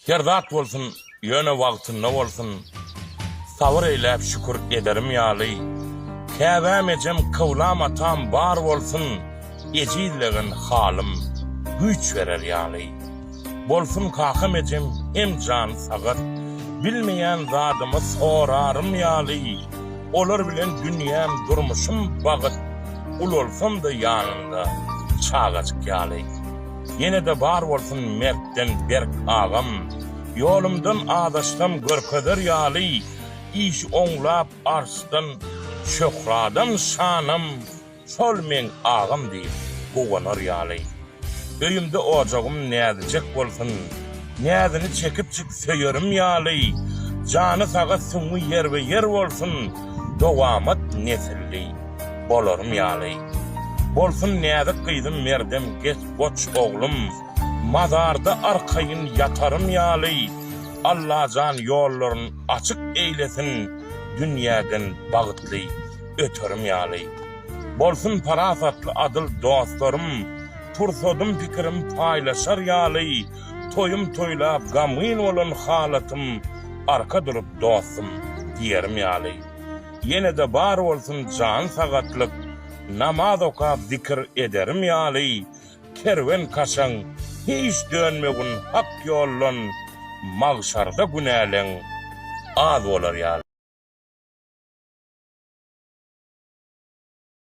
Her zat bolsun, ýöne wagtynda bolsun, Sabyr eýläp şükür ederim ýaly. Käbäm ejem, kyblam atam bar bolsun, Ejizlegen halym güýç berer ýaly. Bolsun kakam ejem hem jany sagat, Bilmeýän zadymy sorarym ýaly. Olar bilen dünýäm, durmuşym bagyt, Ulalsam-da ýanynda çagajyk ýaly. Ýene-de bar bolsun mertden berk agam, Ýolumdan azaşsam görkezer ýaly, Iş oňlap arşdan şöhradam şanam, Şol meň agam diýip guwanar ýaly. Öýümde ojagym näzijek bolsun, Näzini çekipjik söýerim ýaly, Jany saga süňňi ýerbe-ýer bolsun, Dowamat nesilli bolarym ýaly. Bolsun näzik gyzym merdem geç goç oglum, Mazarda arkaýyn ýatarym ýaly, Allajan ýollaryn açyk eýlesin, Dünýäden bagtly öterim ýaly. Bolsun parasatly adyl dostlarym, Pursadym pikirim paýlaşar ýaly, Toýum toýlap gamgyn bolan halatym, Arka durup dostum diýerim ýaly. Ýene-de bar bolsun jan sagatlyk, Namaz okap zikir ederim ýaly, Kerwen kaşaň hiç dönmegin hak ýoldan, Magşarda günäleň az bolar ýaly.